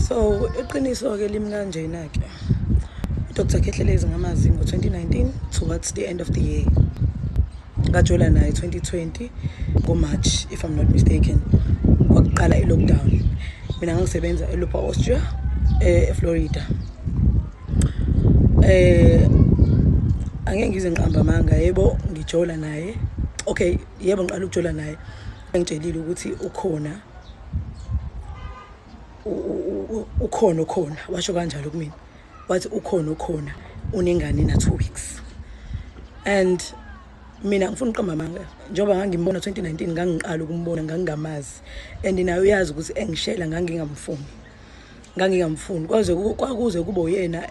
So iqiniso-ke limi kanjena-ke, uDr Khehlelezi ngamazi ngo-2019 towards the end of the year. Ngajola naye 2020 ngo-March, if I'm not mistaken. Kwakuqala i-lockdown. Mina ngangisebenza eLopa Austria, eFlorida. Angeke ngize ngiqamba amanga, yebo ngijola naye. Okay, yebo ngiqala ukujola naye. Ngitshelile ukuthi ukhona ukhona ukhona, washo kanjalo kumina. Wathi ukhona ukhona, unengane na 2 weeks. And mina ngifuna uqamba amanga, njengoba ngangimbona 2019 ngangiqala ukumbona, ngangingamazi. And naye uyazi ukuthi engishela ngangingamfuni. Ngangingamfuni kwaze kwakuze kube uyena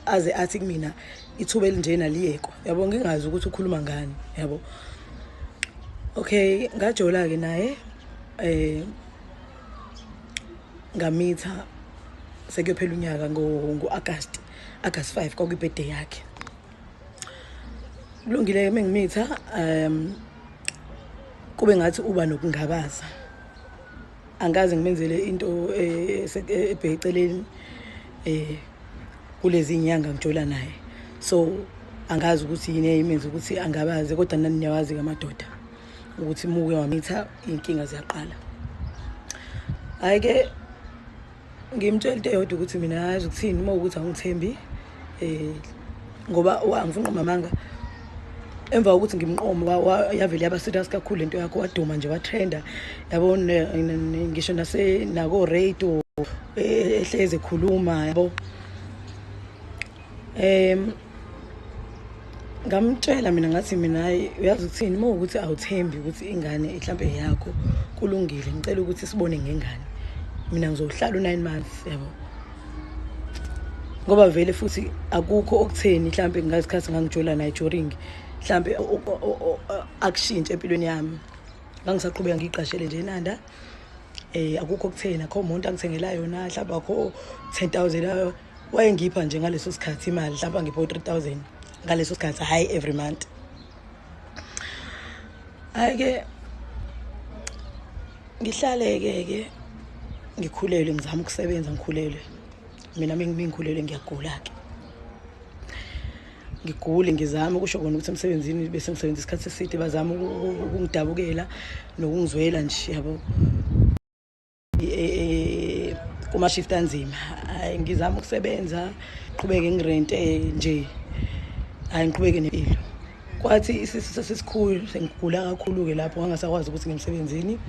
aze athi kumina ithuba elinjena liyekwa. Yabo, ngingazi ukuthi ukhuluma ngani, yabo. Okay, ngajola ke naye, ngamitha sekuyophela unyaka ngo-August, August 5 kwakuyi-birthday yakhe. Kulungile ke mengimitha, kube ngathi uba nokungabaza. Angaze ngimenzele into ebheceleni kulezi inyanga ngijola naye. So angazi ukuthi yini eyimenza ukuthi angabaze, kodwa nani niyawazi ngamadoda ukuthi muke wamitha inkinga ziyaqala. Hayi ke ngimtshela into eyodwa ukuthi mina yazi ukuthini uma ukuthi angithembi, ngoba angifuni uqamba amanga. Emva kokuthi ngimqome yavele yaba serious kakhulu lento yakho, waduma nje watrenda, yabo, ngisho nase nako radio ehleze ekhuluma, yabo. Ngamtshela mina ngathi mina hayi uyazi ukuthini uma ukuthi awuthembi ukuthi ingane mhlambe yakho, kulungile, ngicela ukuthi sibone ngengane. Mina ngizohlala u9 months, yabo, ngoba vele futhi akukho okutheni mhlambe ngasikhathi ngangijola naye during mhlambe akushintshe empilweni yami. Ngangisaqhubeka ngiqashele nje eNanda, akukho okutheni, akho umuntu angithengela yona, mhlawumbe akho 10,000 wayengipha nje ngaleso sikhathi imali, mhlawumbe angipha 3000 ngaleso sikhathi, hayi every month. Hayi ke ngihlale ke ngikhulelwe, ngizama ukusebenza ngikhulelwe. Mina mengikhulelwe ngiyagula ke, ngigule ngizama ukusho kona ukuthi emsebenzini bese ngisebenza isikhathi eside, bazama ukungidabukela nokungizwela nje, yabo, kuma shift anzima. Hayi ngizama ukusebenza, qhubeke ngirente nje, hayi ngiqhubeke nempilo. Kwathi isisu sesisikhulu sengigula kakhulu ke lapho, ngangasakwazi ukuthi ngimsebenzini.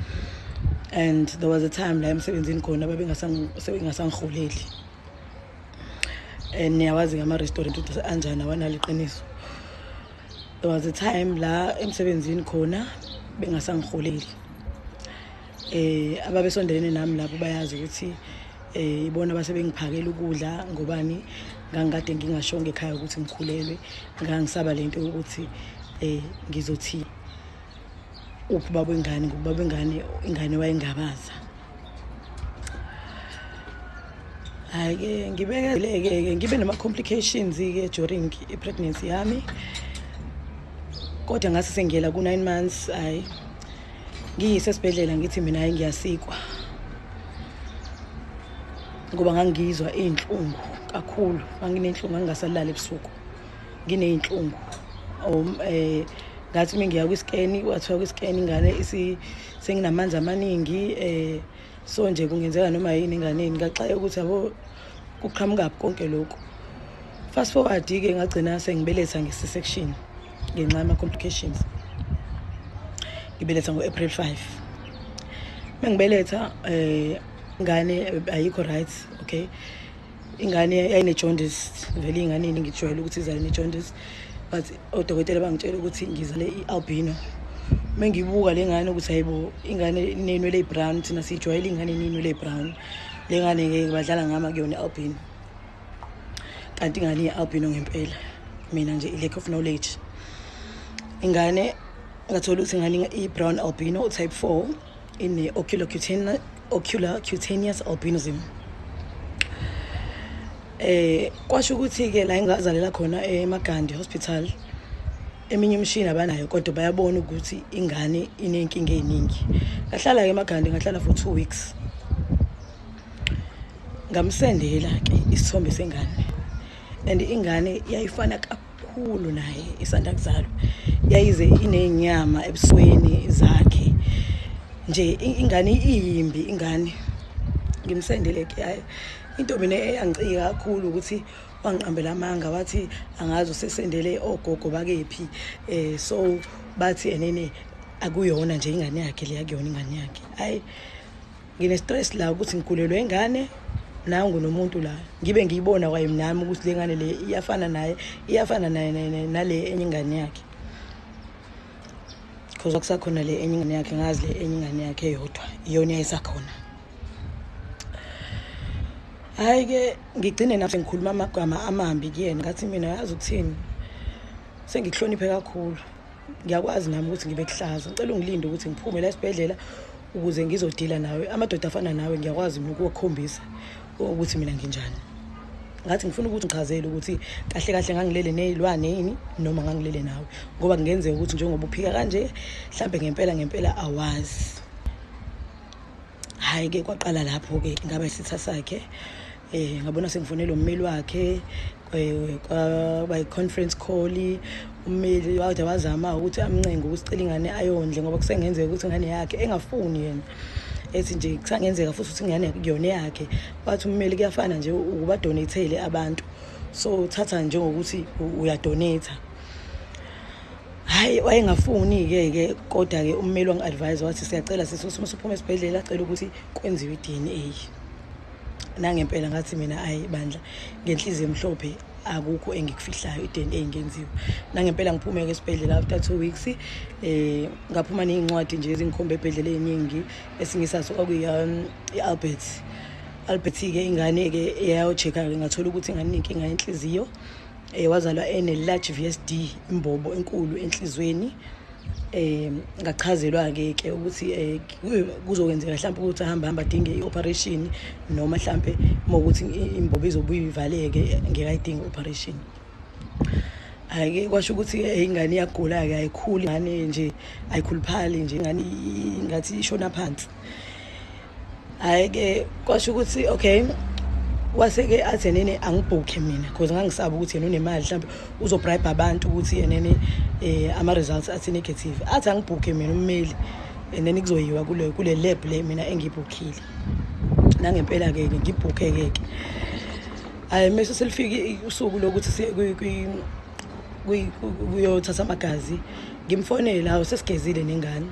And there was a time la emsebenzini khona babengasangiholeli. And niyawazi ngama-restaurant ukuthi anjani, awanalo iqiniso. There was a time la emsebenzini khona bengasangiholeli. Ababesondelene nami lapho bayazi ukuthi ibona base bengiphakela ukudla, ngobani ngangikade ngingashongo ekhaya ukuthi ngikhulelwe. Ngangisaba lento yokuthi ngizothi uphi ubaba wengane, ngoba ubaba wengane ingane wayengabaza. Hayi ke ngibekeleke ngibe nama complications ke during i-pregnancy yami, kodwa ngase sengiyela ku 9 months. Hayi ngiyise esibhedlela ngithi mina hayi ngiyasikwa, ngoba ngangizwa iy'nhlungu kakhulu, nganginenhlungu, ngangingasalali ebusuku nginey'nhlungu. Ngathi uma ngiya kwi-scan, kwathiwa kwi-scan ingane senginamanzi amaningi, so nje kungenzeka noma yini enganeni. Ngaxakeka ukuthi yabo kuqhamukaphi konke lokhu. Fast forward ke ngagcina sengibeletha nge-C-section ngenxa yama-complications. Ngibeletha ngo-April 5. Mengibeletha ingane ayikho right, okay. Ingane yayine jaundice, vele ingane ngijwayele ukuthi izale ne jaundice, but odokotela bangitshela ukuthi ngizale i-albino. Mengibuka le ngane ukuthi hayibo ingane inenwele brown, thina sijwayele ingane inenwele brown, le ngane ngeke badlala ngama kuyona i-albino, kanti ingane i-albino ngempela. Mina nje i-lack of knowledge, ingane ngathola ukuthi ingane i-brown albino type 4, ine ocular cutaneous albinism. Kwasho ukuthi ke la engazalela khona eMagandi Hospital eminye imishini abanayo, kodwa bayabona ukuthi ingane inenkinga eziningi. Ngahlala ke eMagandi, ngahlala for 2 weeks. Ngamsendela ke isithombe sengane, and ingane yayifana kakhulu naye isanda kuzalwa, yayize inenyama ebusweni zakhe nje, ingane iyimbi ingane. Ngimsendele ke, hayi, into mina eyangicika kakhulu ukuthi wangiqambela amanga, wathi angazi usesendele ogogo bakephi, so bathi enene akuyona nje ingane yakhe le, akuyona ingane yakhe. Hayi, ngine-stress la ukuthi ngigulelwe ingane, nangu nomuntu la ngibe ngiyibona kwaye nami ukuthi le ngane le iyafana naye, iyafana naye nale enye ingane yakhe, because kwakusakhona le enye ingane yakhe, ngazi le enye ingane yakhe eyodwa iyona yayisakhona. Hhayi-ke, ngigcine nami sengikhuluma amagama amambi kuyena, ngathi mina yazi ukuthini, sengikuhloniphe kakhulu, ngiyakwazi nami ukuthi ngibe kuhlaza, ngicela ungilinde ukuthi ngiphume la esibhedlela ukuze ngizodila nawe, amadoda afana nawe ngiyakwazi mina ukuwakhombisa ukuthi mina nginjani. Ngathi ngifuna ukuthi ngichazele ukuthi kahle kahle ngangilele ney'lwane yini noma ngangilele nawe, ngoba kungenzeka ukuthi njengoba uphika kanje mhlampe ngempela ngempela awazi. Hhayi-ke, kwaqala lapho-ke ngaba isitha sakhe. Ngabona sengifonela ummeli wakhe, kwaba i-conference call, ummeli wade wazama ukuthi amncenge ukuthi cela ingane ayondle, ngoba kusengenzeka ukuthi ingane yakhe engafuni yena, ethi nje kusangenzeka futhi ukuthi ingane kuyona yakhe. Wathi ummeli kuyafana nje ukuba-donate-ele abantu, so thatha njengokuthi uya-donate. Hhayi, wayengafuni-ke ke, kodwa-ke ummeli wangi-advise wathi siyacela sisi uma usuphuma esibhedlela cela ukuthi kwenziwe i-DNA. Nangempela ngathi mina ayi bandla, ngenhliziyo emhlophe akukho engikufihlayo, i-DNA ingenziwa. Nangempela ngiphume-ke esibhedlela after 2 weeks, ngaphuma ney'ncwadi nje ezingikhomba ebhedlela ey'ningi. Esinye saso kwakuyi-Albert. Albert-ke ingane-ke yayo-check-a-ke, ngathola ukuthi ingane inenkinga yenhliziyo, wazalwa ene-large VSD, imbobo enkulu enhliziyweni. Ngachazelwa-ke ke ukuthi kuzokwenzeka mhlawumbe ukuthi ahambe ahambe adinge i-operation, noma mhlampe uma ukuthi imbobo izobuye ivaleke ngeke ayidinge i-operation. Hhayi-ke, kwasho ukuthi ingane iyagula-ke, ayikhuli ingane nje, ayikhuluphali nje ingane, ngathi ishona phansi. Hhayi-ke, kwasho ukuthi okay, wase-ke athi enene angibhukhe mina, cause ngangisaba ukuthi yena unemali mhlawumbe uzo-bribe abantu ukuthi enene ama-results athi negative. Athi angibhukhe mina ummeli, and then kuzoyiwa kule lab le mina engiyibhukhile. Nangempela-ke ke ngibhukhe-ke ke. Hhayi, mese selifike usuku lokuthi siye kuyothatha amagazi, ngimfonele, hawu, sesigezile nengane.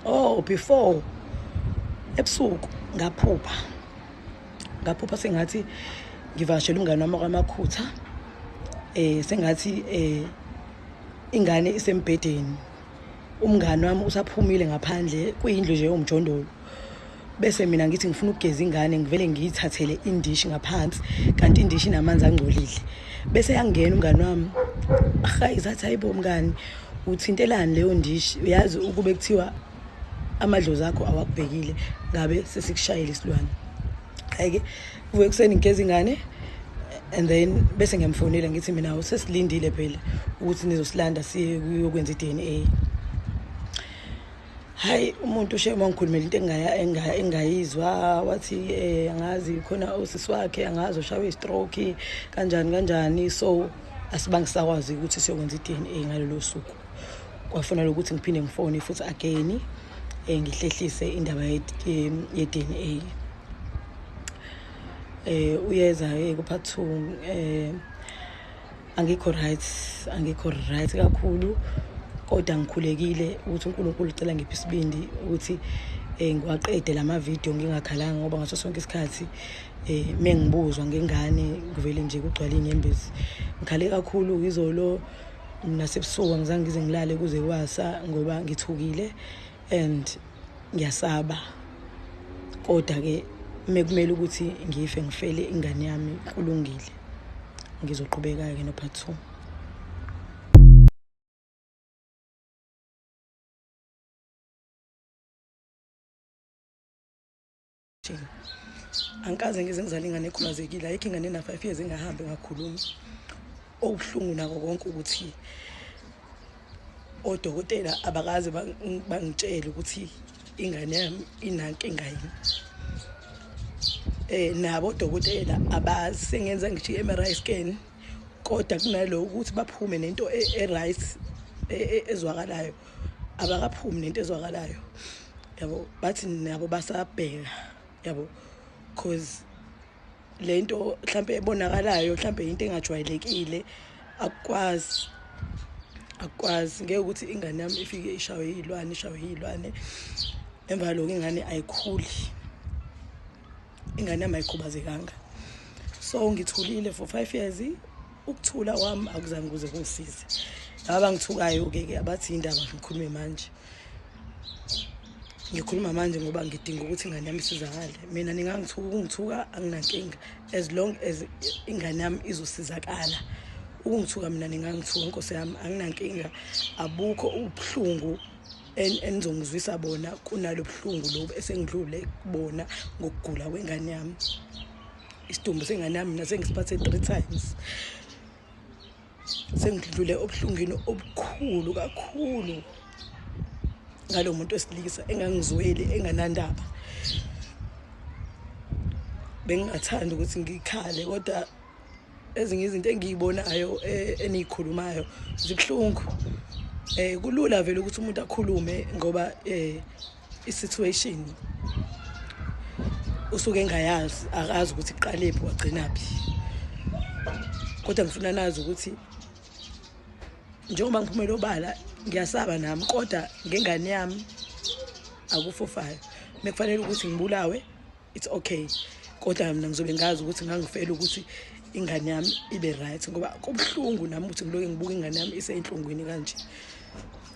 Oh, before ebusuku ngaphupha sengathi ngivakashela umngane wami kwaMakhutha, sengathi ingane isembhedeni, umngane wami usaphumile ngaphandle, kuyindlu nje yomjondolo, bese mina ngithi ngifuna ukugeza ingane, ngivele ngiyithathele indishi ngaphansi, kanti indishi inamanzi angcolile. Bese yangena umngane wami, hayi, zathi hayibo mngani, uthintelani leyo ndishi? Uyazi ukube kuthiwa amadlozi akho awakubhekile ngabe sesikushayela isilwane. Hhayi-ke, kuvuke ekuseni ngigeza ingane, and then bese ngiyamfonela ngithi mina sesilindile phela ukuthi nizosilanda siye kuyokwenza i-DNA. Hhayi, umuntu ushe wangikhulumela into engayizwa, wathi angazi khona usisi wakhe angazi ushawe i-stroke kanjani kanjani, so asibange sakwazi ukuthi siyokwenza i-DNA ngalolo suku. Kwafanele ukuthi ngiphinde ngifone futhi again, ngihlehlise indaba ye-DNA. Uyeza ke ku-part 2. Angikho right, angikho right kakhulu, kodwa ngikhulekile ukuthi uNkulunkulu ucela ngiphe isibindi ukuthi ngiwaqede lama video ngingakhalanga, ngoba ngaso sonke isikhathi mengibuzwa ngengane kuvele nje kugcwale inyembezi. Ngikhale kakhulu izolo nasebusuku, angizange ngize ngilale kuze kwasa ngoba ngithukile and ngiyasaba. Kodwa-ke mekumele ukuthi ngife ngifele ingane yami, kulungile. Ngizoqhubeka-ke no-part 2. Angikaze ngize ngizale ingane ekhubazekile, ayikho ingane ena-5 years engahambi engakhulumi. Okubuhlungu nako konke ukuthi odokotela abakaze bangitshele ukuthi ingane yami inankinga yini. Nabo odokotela abasengenza ngisho i-MRI scan, kodwa kunaloko ukuthi baphume nento e-right ezwakalayo, abakaphumi nento ezwakalayo, yabo. Bathi nabo basabheka, yabo, cause lento mhlambe ebonakalayo mhlambe into engajwayelekile. Akukwazi ngeke ukuthi ingane yami ifike ishawe izilwane, ishawe izilwane, emva lokho ingane ayikhuli, ingane yami ayikhubazekanga. So ngithulile for 5 years. Ukuthula kwami akuzange kuze kungisize. Laba bangithukayo-ke ke abathi indaba ngikhulume manje, ngikhuluma manje ngoba ngidinga ukuthi ingane yami isizakale. Mina ningangithuka, ukungithuka anginankinga, as long as ingane yami izosizakala. Ukungithuka mina ningangithuka, nkosi yami, anginankinga. Abukho ubuhlungu enizongizwisa bona kunalo buhlungu lobu esengidlule kubona ngokugula kwengane yami. Isidumbu sengane yami mina sengisiphathe 3 times, sengidlule obuhlungwini obukhulu kakhulu ngalo muntu wesilisa engangizweli, enganandaba. Bengingathanda ukuthi ngikhale, kodwa ezinye izinto engiyibonayo eniyikhulumayo zibuhlungu. Kulula vele ukuthi umuntu akhulume ngoba i-situation usuke engayazi, akazi ukuthi iqalephi wagcinaphi. Kodwa ngifuna nazi ukuthi njengoba ngiphumela obala, ngiyasaba nami, kodwa ngengane yami akufofayo. Mekufanele ukuthi ngibulawe, it's okay, kodwa mina ngizobe ngazi ukuthi ngangifela ukuthi ingane yami ibe right, ngoba kubuhlungu nami ukuthi ngiloke ngibuka ingane yami iseyinhlungwini kanje.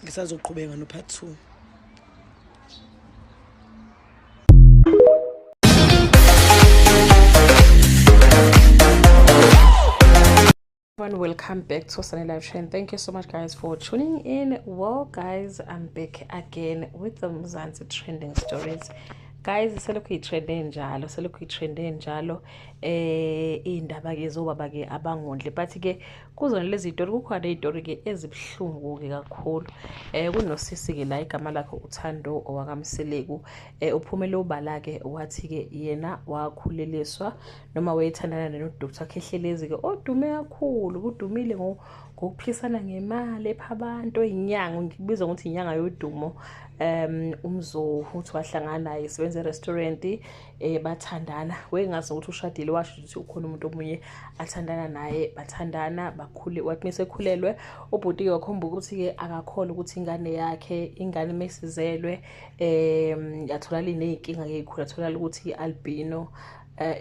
Ngisazoqhubeka no part 2. Welcome back to Sunny Live Show, and thank you so much guys for tuning in. Well guys, I'm back again with the Mzansi trending stories. Guys, selokhu i-trende njalo, selokhu i-trende njalo indaba ke zobaba ke abangondli, but ke kuzona lezi zitori kukhona izitori ke ezibuhlungu ke kakhulu. Kunosisi ke la igama lakhe uThando owakaMseleku, uphumele ubala ke wathi ke yena wakhuleliswa noma wayethandana no Dr Khehlelezi ke odume kakhulu, kudumile ngokuphisana ngemali epha abantu, inyanga ngibizwa ngokuthi inyanga yodumo. Umzo uthi wahlangana naye esebenza e-restaurant, bathandana, wayengazi ukuthi ushadile, washo ukuthi ukhona umuntu omunye athandana naye, bathandana bakhule. Wathi mesekhulelwe ubhuti ke wakhomba ukuthi ke akakholwa ukuthi ingane yakhe, ingane mesizelwe yatholakala ineyinkinga ke ikhula, atholakala ukuthi albino.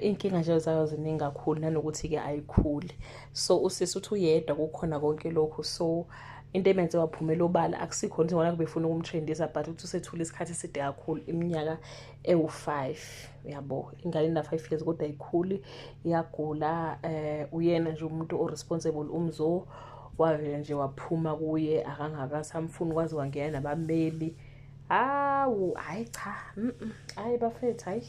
Inkinga nje zayo ziningi kakhulu, nanokuthi ke ayikhuli. So usisi uthi uyedwa kukhona konke lokhu, so into emenze waphumela obala akusikho nje ngoba befuna ukumtrendisa, but uthi usethule isikhathi eside kakhulu, iminyaka ewu5, yabo, ingane ina 5 years kodwa ayikhuli, iyagula. Uyena nje umuntu o-responsible. Umzo wavele nje waphuma kuye, akangakasamfuni, kwazi wangena nabameli. Hawu, hayi cha, hayi bafethu, hayi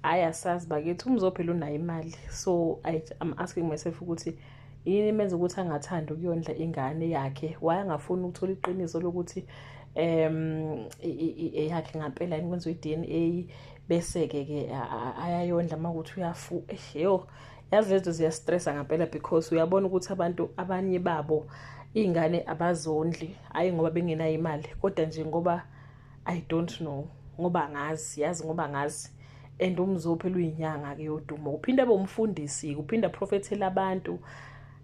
hayi, asazi bakithi, umzo phela unayo imali. So I'm asking myself ukuthi yini emenza ukuthi angathandi ukuyondla ingane yakhe, wayengafuni ukuthola iqiniso lokuthi eyakhe ngampela yini, kwenziwa i-DNA, bese ke ke ayayondla makuthi uyafu. Yo, yazi lezo ziyastressa ngampela, because uyabona ukuthi abantu abanye babo ingane abazondli, hayi ngoba bengenayo imali, kodwa nje ngoba I don't know, ngoba ngazi, yazi ngoba ngazi. And umzo phela uyinyanga ke yodumo, uphinda abe umfundisi, uphinda profethela abantu.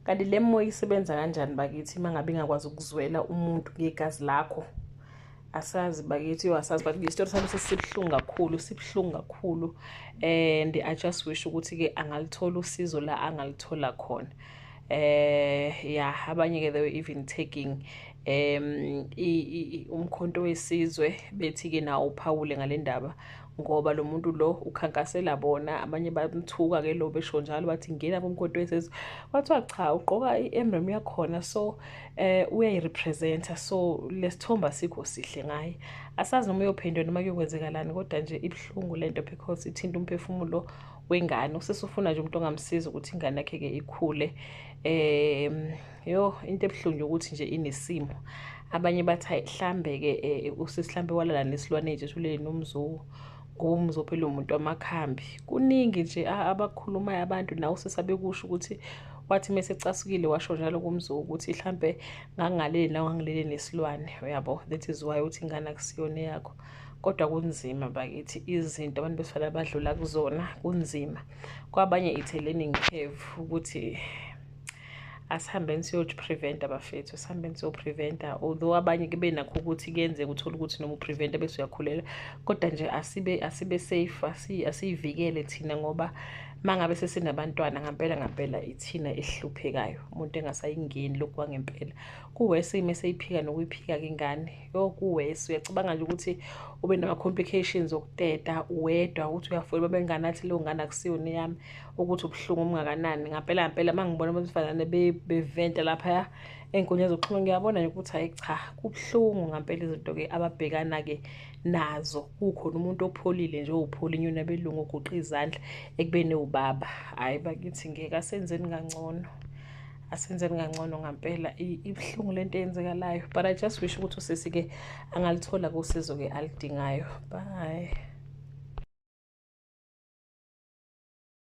Kanti le moya isebenza kanjani bakithi mangabe ingakwazi ukuzwela umuntu ngegazi lakho? Asazi bakithi, asazi. But isitori sami sesibuhlungu kakhulu, sibuhlungu kakhulu, and I just wish ukuthi ke angalithola usizo la angalithola khona. Yeah, abanye ke they were even taking umkhonto wesizwe, bethi ke nawo uphawule ngale ndaba, ngoba lo muntu lo ukhankasela bona. Abanye bamthuka ke lo, besho njalo bathi ngena kumkhonto wesizwe, kwathiwa cha, ugqoka i-emblem yakhona, so uyayirepresenta, so lesithomba sikho sihle ngaye. Asazi noma uyophendwa noma kuyokwenzekalani, kodwa nje ibuhlungu lento because ithinta umphefumulo wengane. Usesufuna nje umuntu ongamsiza ukuthi ingane yakhe ke ikhule. Yo, into ebuhlungu ukuthi nje inesimo, abanye bathi hlambe ke usisi hlambe walala nesilwane nje thulele nomzuku. Ngoba uMzo phela umuntu wamakhambi. Kuningi nje abakhulumayo abantu, nawe usesabekusho ukuthi wathi mesecasukile washo njalo kuMzo ukuthi mhlambe ngangalele nawe ngangilele nesilwane, uyabo. That is why uthi ingane akusiyona yakho. Kodwa kunzima bakithi, izinto abantu besifana badlula kuzona kunzima. Kwabanye it's a learning curve ukuthi asihambeni siyo-prevent-a bafethu, asihambeni siyo-prevent-a. Although abanye ke benakho ukuthi kuyenzeka uthole ukuthi noma u-prevent-a bese uyakhulelwa, kodwa nje asibe safe, asiyivikele thina, ngoba mangabe sesinabantwana ngampela ngampela ithina esihluphekayo. Umuntu engasayingeni lokhu kwangempela kuwese ime seyiphika nokuyiphika-ke ingane. Yo, kuwese uyacabanga nje ukuthi ube nama-complications okuteta uwedwa, ukuthi uyafuna babe athi leyo ngane akusiyona eyami, ukuthi ubuhlungu obungakanani ngampela ngampela. Uma ngibona abantu besifazane beventa laphaya ey'nkundleni zokuxhumana, ngiyabona nje ukuthi hhayi cha, kubuhlungu ngampela izinto-ke ababhekana-ke nazo. Kukhona umuntu opholile nje, owuphola inyoni abelungu, oguqa izandla ekubeni ubaba. Hhayi bakithi, ngeke, asenzeni kangcono, asenzeni kangcono ngampela. Ibuhlungu lento eyenzekalayo, but I just wish ukuthi usisi-ke angalithola kusizo-ke alidingayo. Bye.